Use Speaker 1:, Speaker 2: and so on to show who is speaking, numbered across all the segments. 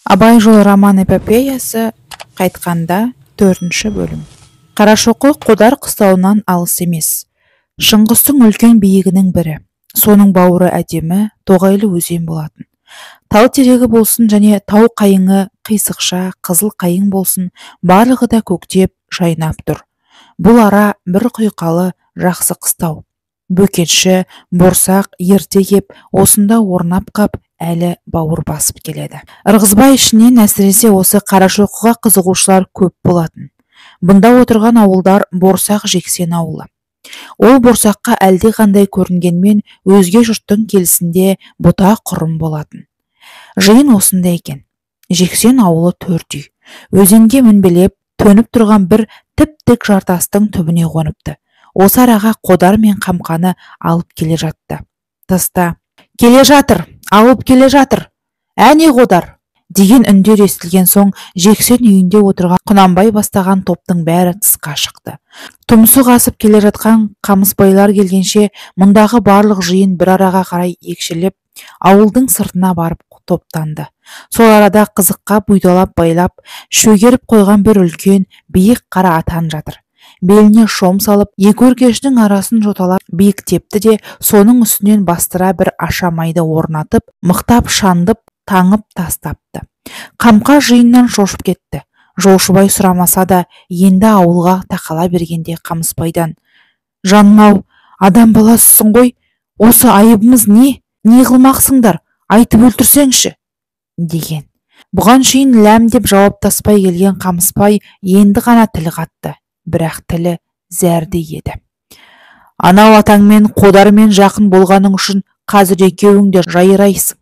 Speaker 1: Абай жолы роман-эпопеясы «Қайтқанда», төртінші бөлім. Қарашоқы Қодар қыстауынан алыс емес. Шыңғыстың үлкен биігінің бірі. Соның бауыры әдемі, тоғайлы өзен болатын. Тал терегі болсын және тау қайыңы, қисықша, қызыл қайың болсын, барлығы да көктеп, жайнап тұр. Бұл ара бір құйқалы жақсы қыстау. Бөкенші борсақ ерте кеп, осында орнап қап, әлі бауыр басып келеді. Ырғызбай ішінен әсіресе осы Қарашоқыға қызығушылар көп болатын. Бұнда отырған ауылдар Борсақ Жексен ауылы. Ол борсаққа әлде қандай көрінгенмен өзге жұрттың келісінде бұта құрым болатын. Жиын осында екен. Жексен ауылы төрт үй. Өзенге мінбелеп, төніп тұрған бір тіп-тік жартастың түбіне қоныпты. Осы араға Қодар мен Қамқаны алып келе жатты. Тыста «Келе жатыр, алып келе жатыр, әне Қодар!» деген үндер естілген соң Жексен үйінде отырған Құнанбай бастаған топтың бәрі тысқа шықты. Тұмсық асып келе жатқан Қамысбайлар келгенше мұндағы барлық жиын бір араға қарай екшелеп, ауылдың сыртына барып топтанды. Сол арада қызыққа бұйдалап байлап, шөгеріп қойған бір үлкен, биік қара атан жатыр. Беліне шом салып, екі өркештің арасын жоталап биіктепті де, соның үстінен бастыра бір аша майды орнатып, мықтап шандып, таңып тастапты. Қамқа жиыннан шошып кетті. Жолшыбай сұрамаса да, енді ауылға тақала бергенде Қамысбайдан: «Жаным-ау, адам баласысың ғой, осы айыбымыз не? Не қылмақсыңдар? Айтып өлтірсеңші!» деген. Бұған шейін ләм деп жауаптаспай келген Қамысбай енді ғана тіл қатты. Бірақ тілі зәрдей еді. «Анау атаңмен Қодармен жақын болғаның үшін қазір екеуің де жайрайсың»,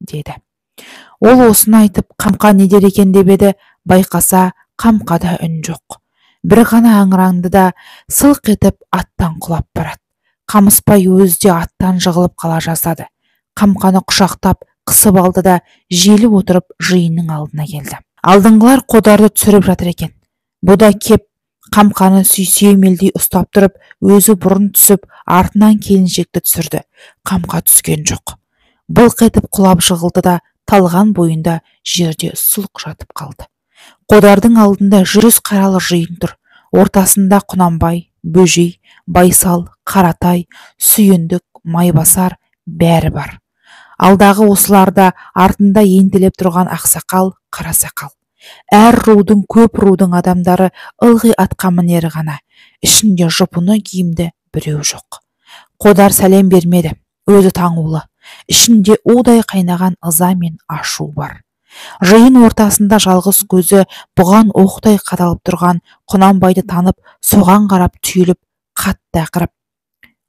Speaker 1: деді. Ол осыны айтып, Қамқа не дер екен деп еді, байқаса, Қамқада үн жоқ. Бір ғана аңыранды да сылқ етіп аттан құлап барады. Қамысбай өзі де аттан жығылып қала жаздады. Қамқаны құшақтап, қысып алды да, желіп отырып жиынның алдына келді. Алдыңғылар Қодарды түсіріп жатыр екен. Бұ да кеп Қамқаны сүйемелдей ұстап тұрып, өзі бұрын түсіп, артынан келіншекті түсірді. Қамқа түскен жоқ. Былқ етіп құлап жығылды да, талған бойында жерде сұлқ жатып қалды. Қодардың алдында 100 қаралы жиын тұр. Ортасында Құнанбай, Бөжей, Байсал, Қаратай, Сүйіндік, Майбасар бәрі бар. Алдағы осыларда артында ентелеп тұрған ақсақал, қарасақал. Әр рудың, көп рудың адамдары ылғи атқа мінері ғана. Ішінде жұпыны киімді біреу жоқ. Қодар сәлем бермеді, өзі таңулы. Ішінде удай қайнаған ыза мен ашу бар. Жиын ортасында жалғыз көзі бұған оқтай қадалып тұрған Құнанбайды танып, соған қарап түйіліп, қатты ақырып: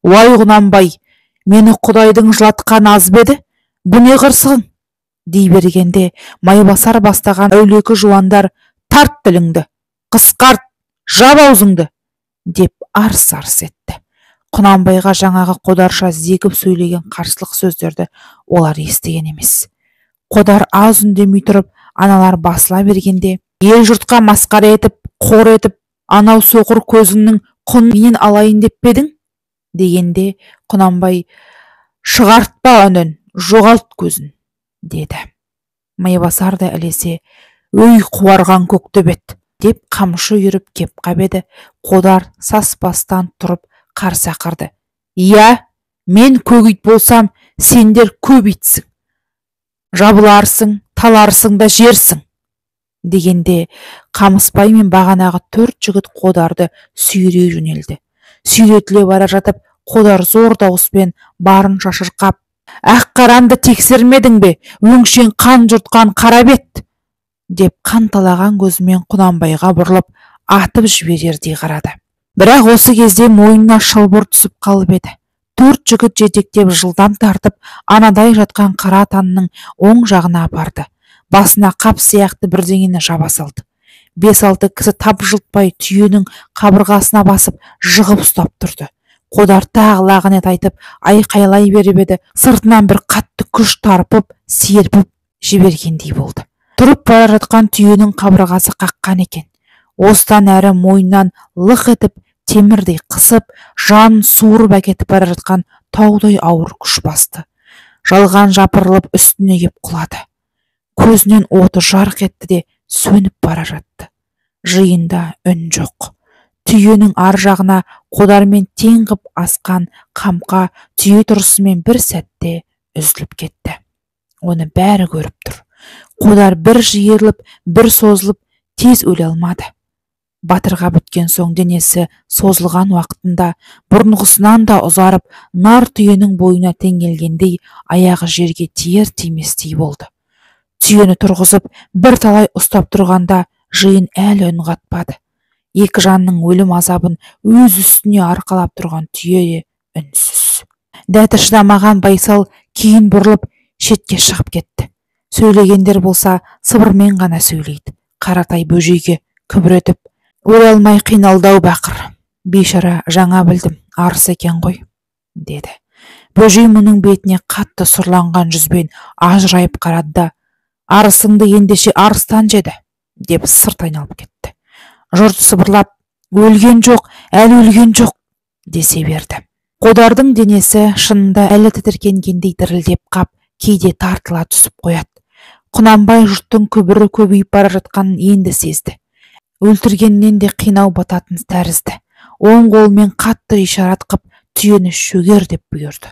Speaker 1: «Уай, Құнанбай, мені Құдайдың жылатқаны аз ба еді? Бұ не қырсығың?» дей бергенде Майбасар бастаған әулекі жуандар: «Тарт тіліңді, қысқарт, жап аузыңды!» деп арс-арс етті. Құнанбайға жаңағы Қодарша зекіп сөйлеген қарсылық сөздерді олар естіген емес. Қодар аз үндемей тұрып, аналар басыла бергенде: «Ел жұртқа масқара етіп, қор етіп, анау соқыр көзіңнің құнын менен алайын деп пе едің?» дегенде Құнанбай: «Шығартпа үнін, жоғалт көзін!» деді. Майбасар да ілесе: «Өй, қуарған көктөбет!» деп қамшы үйіріп кеп қап еді, Қодар саспастан тұрып қарсы ақырды: «Иә, мен көк ит болсам, сендер көп итсің. Жабыларсың, таларсың да жерсің!» дегенде Қамысбай мен бағанағы төрт жігіт Қодарды сүйрей жөнелді. Сүйретіле бара жатып, Қодар зор дауыспен барынша шырқап: «Ақ қаранды тексермедің бе, өңшең қан жұтқан қара бет!» деп қанталаған көзімен Құнанбайға бұрылып, атып жіберердей қарады. Бірақ осы кезде мойнына шылбыр түсіп қалып еді. Төрт жігіт жетектеп жылдам тартып, анадай жатқан қара атанның оң жағына апарды. Басына қап сияқты бірдеңені жаба салды. 5-6 кісі тапжылтпай түйенің қабырғасына басып, жығып ұстап тұрды. Қодар тағы лағынет айтып, айқайлай беріп еді, сыртынан бір қатты күш тарпып, серпіп жібергендей болды. Тұрып бара жатқан түйенің қабырғасы қаққан екен. Осыдан әрі мойнынан лық етіп, темірдей қысып, жанын суырып әкетіп бара жатқан таудай ауыр күш басты. Жалған жапырылып үстіне кеп құлады. Көзінен оты жарқ етті де сөніп бара жатты. Жиында үн жоқ. Түйенің ар жағына қодармен тең қып асқан қамқа түйе тұрысымен бір сәтте үзіліп кетті. Оны бәрі көріп тұр. Қодар бір жиырылып, бір созылып, тез өле алмады. Батырға біткен соң денесі созылған уақытында бұрынғысынан да ұзарып, нар түйенің бойына теңгелгендей аяғы жерге тиер тиместей болды. Түйені тұрғызып, бір талай ұстап тұрғанда жиын әлі үн қатпады. Екі жанның өлім азабын өз үстіне арқалап тұрған түйе де үнсіз. Дәті шыдамаған Байсал кейін бұрылып шетке шығып кетті. Сөйлегендер болса сыбырмен ғана сөйлейді. Қаратай Бөжейге күбір етіп, өле алмай қиналды-ау бақыр. Бейшара, жаңа білдім, арыс екен ғой, деді. Бөжей мұның бетіне қатты сұрланған жүзбен ажырайып қарады да, арысыңды ендеше арыстан жеді, деп сырт айналып кетті. Жұрт сыбырлап, өлген жоқ, әлі өлген жоқ, десе берді. Қодардың денесі шынында әлі тітіркенгендей дірілдеп қап, кейде тартыла түсіп қояды. Құнанбай жұрттың күбірі көбейіп бара жатқанын енді сезді. Өлтіргеннен де қинау бататын тәрізді. Оң қолымен қатты ишарат қып, түйені шөгер деп бұйырды.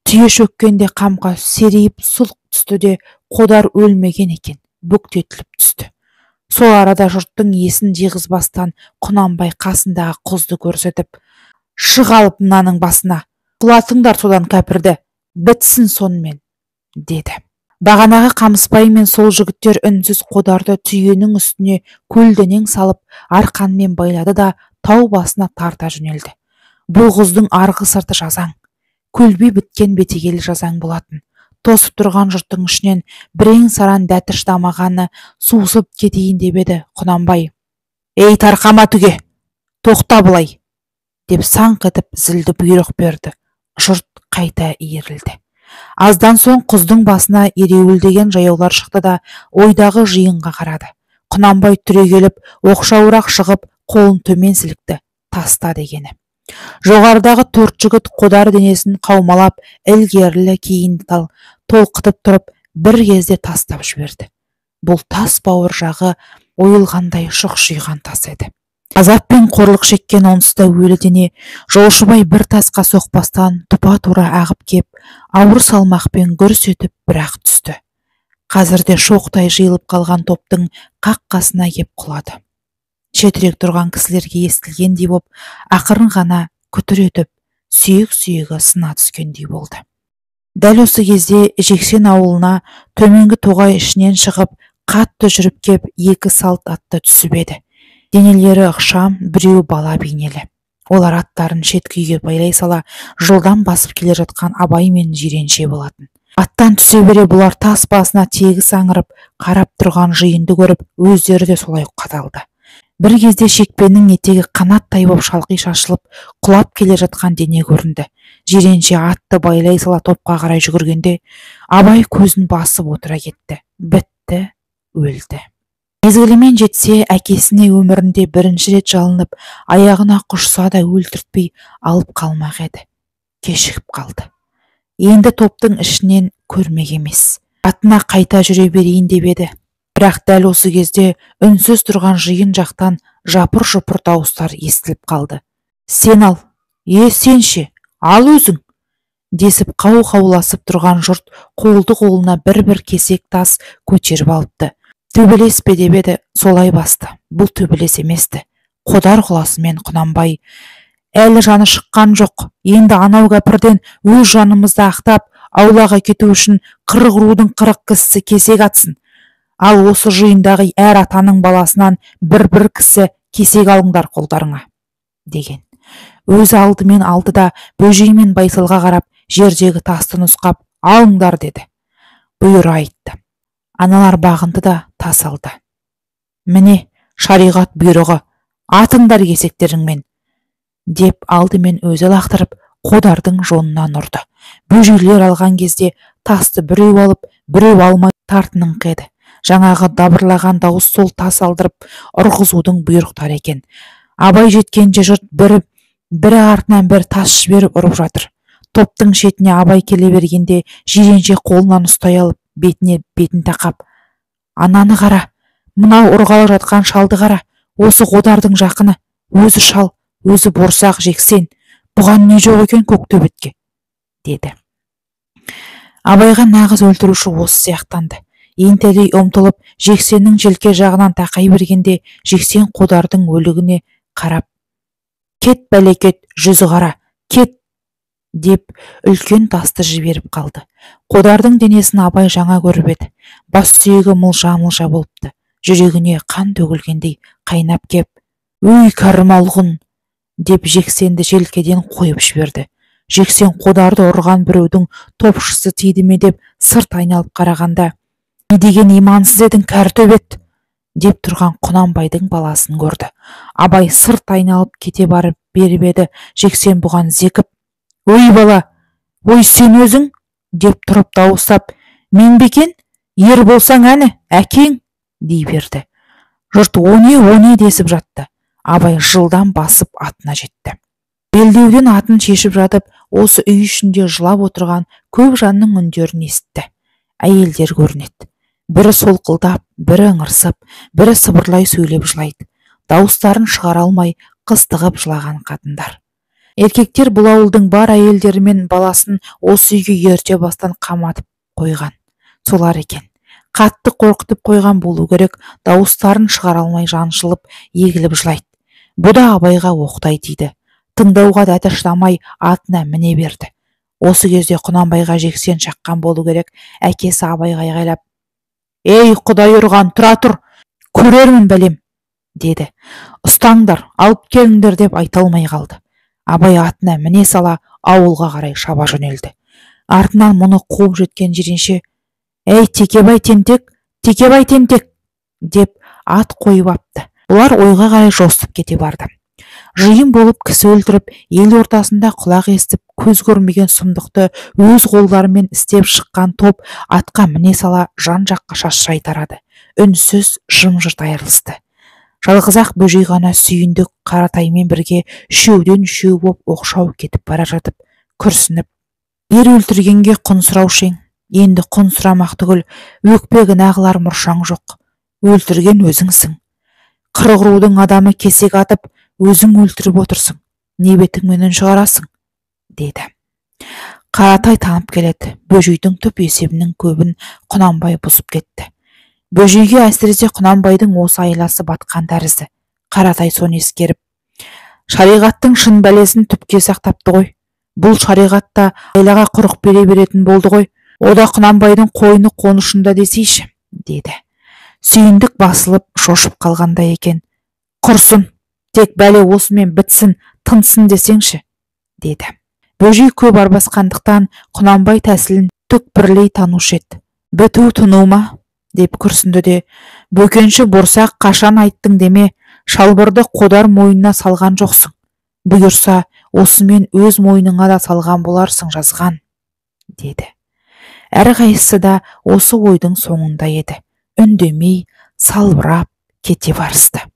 Speaker 1: Түйе шөккенде қамқа серейіп сұлқ түсті де, Қодар өлмеген екен, бүктетіліп түсті. Сол арада жұрттың есін жиғызбастан Құнанбай қасындағы құзды көрсетіп, шық алып мынаның басына, құлатыңдар содан кәпірді, бітсін сонымен, деді. Бағанағы Қамысбай мен сол жігіттер үнсіз Қодарды түйенің үстіне көлденең салып, арқанмен байлады да тау басына тарта жөнелді. Бұл құздың арғы сырты жазаң, көлбей біткен бетегелі жазаң болатын. Тосып тұрған жұрттың ішінен бірең саран дәті шыдамағаны сусып кетейін деп еді Құнанбай. Ей, тарқама түге, тоқта былай, деп саңқ етіп зілді бұйрық берді. Жұрт қайта иірілді. Аздан соң құздың басына ереуілдеген жаяулар шықты да ойдағы жиынға қарады. Құнанбай түрегеліп, оқшауырақ шығып, қолын төмен сілікті, таста дегені. Жоғарыдағы төрт жігіт Қодар денесін қаумалап, ілгерілі кейін толқытып тұрып, бір кезде тастап жіберді. Бұл тас бауыр жағы ойылғандай шұқшиған тас еді. Азап пен қорлық шеккен онсыз да өлі дене Жолшыбай бір тасқа соқпастан тұпа-тура ағып кеп, ауыр салмақпен гүрс етіп бірақ түсті. Қазірде шоқтай жиылып қалған топтың қақ қасына кеп құлады. Шетірек тұрған кісілерге естілгендей боп, ақырын ғана күтір етіп, сүйек-сүйегі сына түскендей болды. Дәл осы кезде Жексен ауылына төменгі тоғай ішінен шығып, қатты жүріп кеп, екі салт атты түсіп еді. Денелері ықшам, біреуі бала бейнелі. Олар аттарын шеткі үйге байлай сала, жылдам басып келе жатқан Абай мен Жиренше болатын. Аттан түсе бере бұлар тас басына тегіс аңырып, қарап тұрған жиынды көріп, өздері де солай қадалды. Бір кезде шекпеннің етегі қанаттай боп шалқи шашылып, құлап келе жатқан дене көрінді. Жиренше атты байлай сала топқа қарай жүгіргенде, Абай көзін басып отыра кетті. Бітті, өлді. Мезгілімен жетсе, әкесіне өмірінде бірінші рет жалынып, аяғына құшса да өлтіртпей алып қалмақ еді. Кешігіп қалды. Енді топтың ішінен көрмек емес. Атына қайта жүре берейін деп еді. Бірақ дәл осы кезде үнсіз тұрған жиын жақтан жапыр-жұпыр дауыстар естіліп қалды. Сен ал, е сен ше, ал өзің, десіп қау-қауласып тұрған жұрт қолды қолына бір-бір кесек тас көтеріп алыпты. Төбелес пе деп еді, солай басты. Бұл төбелес еместі. Қодар құласымен Құнанбай, әлі жаны шыққан жоқ, енді анау кәпірден өз жанымызды ақтап, аулаға кету үшін 40 рудың 40 кісісі кесек атсын. Ал осы жиындағы әр атаның баласынан бір-бір кісі кесек алыңдар қолдарыңа, деген. Өзі алдымен алды да Бөжей мен Байсалға қарап, жердегі тасты нұсқап, алыңдар деді. Бұйыра айтты. Аналар бағынды да тас алды. Міне, шариғат бұйрығы, атыңдар кесектеріңмен, деп алдымен өзі лақтырып, Қодардың жонынан ұрды. Бөжейлер алған кезде тасты біреу алып, біреу алмай тартыныңқы еді. Жаңағы дабырлаған дауыс сол тас алдырып, ұрғызудың бұйрықтары екен. Абай жеткенше жұрт бірі артынан бір тас жіберіп ұрып жатыр. Топтың шетіне Абай келе бергенде Жиренше қолынан ұстай алып, бетіне бетін тақап, Ананы қара, мынау ұрғалы жатқан шалды қара, осы Қодардың жақыны, өзі шал, өзі борсақ Жексен, бұған не жоқ екен көк төбетке, деді. Абайға нағыз өлтіруші осы сияқтанды. Ентелей ұмтылып, Жексеннің желке жағынан тақай бергенде, Жексен Қодардың өлігіне қарап, «Кет, бәлекет, жүзі қара, кет!» деп үлкен тасты жіберіп қалды. Қодардың денесін Абай жаңа көріп еді. Бас сүйегі мылжа-мылжа болыпты. Жүрегіне қан төгілгендей қайнап кеп, «Өй, кәрі малғұн!» деп Жексенді желкеден қойып жіберді. Жексен Қодарды ұрған біреудің топшысы тиді ме деп сырт айналып қарағанда, «Не деген имансыз едің, кәрі төбет!» деп тұрған Құнанбайдың баласын көрді. Абай сырт айналып кете барып беріп еді, Жексен бұған зекіп, «Ой бала, ой сен өзің!» деп тұрып дауыстап, «Мен бе екен? Ер болсаң әні, әкең!» дей берді. Жұрт «О не, о не» десіп жатты. Абай жылдам басып атына жетті. Белдеуден атын шешіп жатып, осы үй ішінде жылап отырған көп жанның үндерін есітті. Әйелдер көрінеді. Бірі солқылдап, бірі ыңырсып, бірі сыбырлай сөйлеп жылайды. Дауыстарын шығара алмай, қыстығып жылаған қатындар. Еркектер бұл ауылдың бар әйелдері мен баласын осы үйге ерте бастан қаматып қойған. Солар екен. Қатты қорқытып қойған болу керек, дауыстарын шығара алмай жаншылып, егіліп жылайды. Бұ да Абайға оқтай тиді. Тыңдауға дәті шыдамай атына міне берді. Осы кезде Құнанбайға Жексен шаққан болу керек, әкесі Абайға айғайлап, «Ей, Құдай ұрған, тұра тұр, көрермін бәлем!» деді. «Ұстаңдар, алып келіңдер» деп айта алмай қалды. Абай атына міне сала ауылға қарай шаба жөнелді. Артынан мұны қуып жеткен Жиренше, «Ей, Текебай тентек, Текебай тентек!» деп ат қойып апты. Бұлар ойға қарай жосып кете барды. Жиын болып кісі өлтіріп, ел ортасында құлақ естіп, көз көрмеген сұмдықты өз қолдарымен істеп шыққан топ атқа міне сала жан-жаққа шашырай тарады. Үнсіз жым-жырт айырылысты. Жалғыз-ақ Бөжей ғана Сүйіндік Қаратаймен бірге үшеуден үшеу боп оқшау кетіп бара жатып, күрсініп, «Ер өлтіргенге құн сұраушы ең, енді құн сұрамақ түгіл, өкпе кінә қылар мұршаң жоқ, өлтірген өзіңсің. 40 рудың адамы кесек атып, өзің өлтіріп отырсың, не бетіңмен үн шығарасың?» деді. Қаратай танып келеді, Бөжейдің түп есебінің көбін Құнанбай бұзып кетті. Бөжейге әсіресе Құнанбайдың осы айласы батқан тәрізді. Қаратай соны ескеріп, «Шариғаттың шын бәлесін түпке сақтапты ғой. Бұл шариғат та айлаға құрық бере беретін болды ғой. О да Құнанбайдың қойны қонышында десейші», деді. Сүйіндік басылып шошып қалғандай екен. «Құрсын, тек бәле осымен бітсін, тынсын десеңші», деді. Бөжей көп арбасқандықтан Құнанбай тәсілін түкпірлей танушы еді. «Біту тыну ма?» деп күрсінді де, «Бөкенші борсақ қашан айттың деме, шалбырды Қодар мойнына салған жоқсың. Бұйырса, осымен өз мойныңа да салған боларсың жазған», деді. Әрқайсысы да осы ойдың соңында еді. Үндемей, салбырап кете барысты.